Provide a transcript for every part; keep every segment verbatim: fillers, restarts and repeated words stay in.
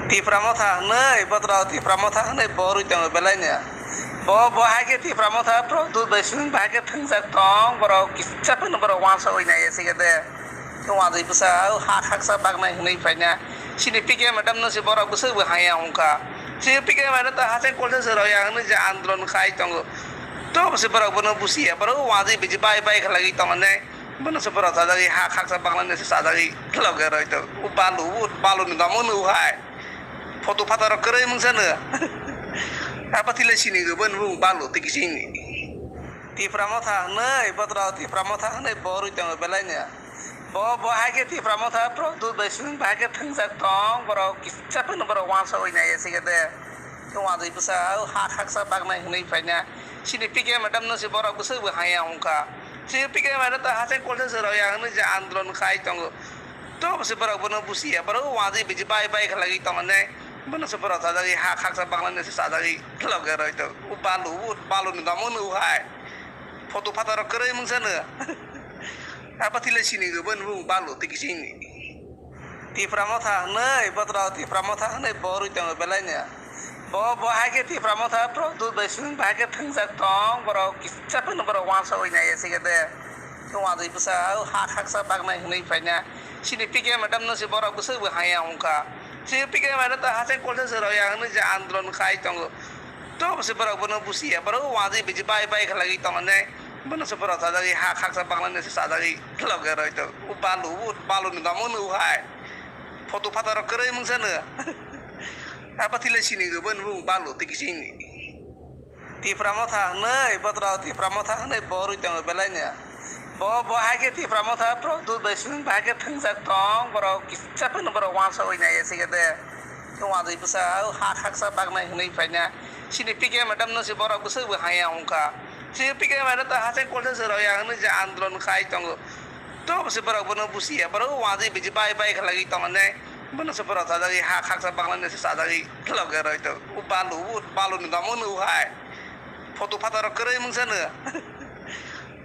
Tipra Motha hwnwi, bothorok Tipra Motha hwnwi bo rwi tongo belaino. Bo, bo hai khe Tipra Motha Pradyot bai swng bai khe thwngjak tong, borok kisa phano borok uansugwi nai ya se khe de. Khe uansugwi bwsa o ha khaksa baknai hwnwi phaina. Chini P K madam no se borok bwswk bo haya hwn kha. Chini P K madam ta hachai kolsa se rw ya hwnwi je andolon khai tongo. To se borok bono busi ya, borok uansugwi biji bai bai khlaiwi tongo ne. Bono se borok chajagwi ha khaksa baknai se chajagwi loge roi to. O balu, o balu ni domo no hai. Photo phataro kwrwi mungsa no. Apa thila sini go bon bung balu tiki sini. Tipra Motha hwnwi, bothorok Tipra Motha hwnwi bo rwi tongo belaino. Bo, bo hai khe Tipra Motha Pradyot bai swng bai khe thwngjak tong, borok kisa phano borok uansugwi nai ya se khe de. Khe uansugwi bwsa o ha khaksa baknai hwnwi phaina. Chini P K madam no se borok bwswk bo haya hwn kha. Chini P K madam ta hachai kolsa se rw ya hwnwi je andolon khai tongo. To se borok bono busi ya, borok uansugwi biji bai bai khlaiwi tongo ne. Bono se borok chajagwi ha khaksa baknai se chajagwi loge roi to. O balu, o balu ni domo no hai. Photo phataro kwrwi mungsa no. Apa thila sini go bon bung balu tiki sini. Tipra Motha hwnwi, bothorok Tipra Motha hwnwi bo rwi tongo belaino. Bo, bo hai khe Tipra Motha Pradyot bai swng bai khe thwngjak tong, borok kisa phano borok uansugwi nai ya se khe de. Khe uansugwi bwsa o ha khaksa baknai hwnwi phaina. Chini P K madam no se borok bwswk bo haya hwn kha. Chini P K madam ta hachai kolsa se rw ya hwnwi je andolon khai tongo. To se borok bono busi ya, borok uansugwi biji bai bai khlaiwi tongo ne. Bono se borok chajagwi ha khaksa baknai se chajagwi loge roi to. O balu, o balu ni domo no hai. Photo phataro kwrwi mungsa no. Apa thila sini go bon bung balu tiki sini. Tipra Motha hwnwi, bothorok Tipra Motha hwnwi bo rwi tongo belaino. Bo, bo hai khe Tipra Motha Pradyot bai swng bai khe thwngjak tong, borok kisa phano borok uansugwi nai ya se khe de. Khe uansugwi bwsa o ha khaksa baknai hwnwi phaina. Chini P K madam no se borok bwswk bo haya hwn kha. Chini P K madam ta hachai kolsa se rw ya hwnwi je andolon khai tongo. To se borok bono busi ya, borok uansugwi biji bai bai khlaiwi tongo ne. Bono se borok chajagwi ha khaksa baknai se chajagwi loge roi to. O balu, o balu ni domo no hai. Photo phataro kwrwi mungsa no.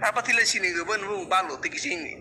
Apa thila sini go bon bung balu tiki sini.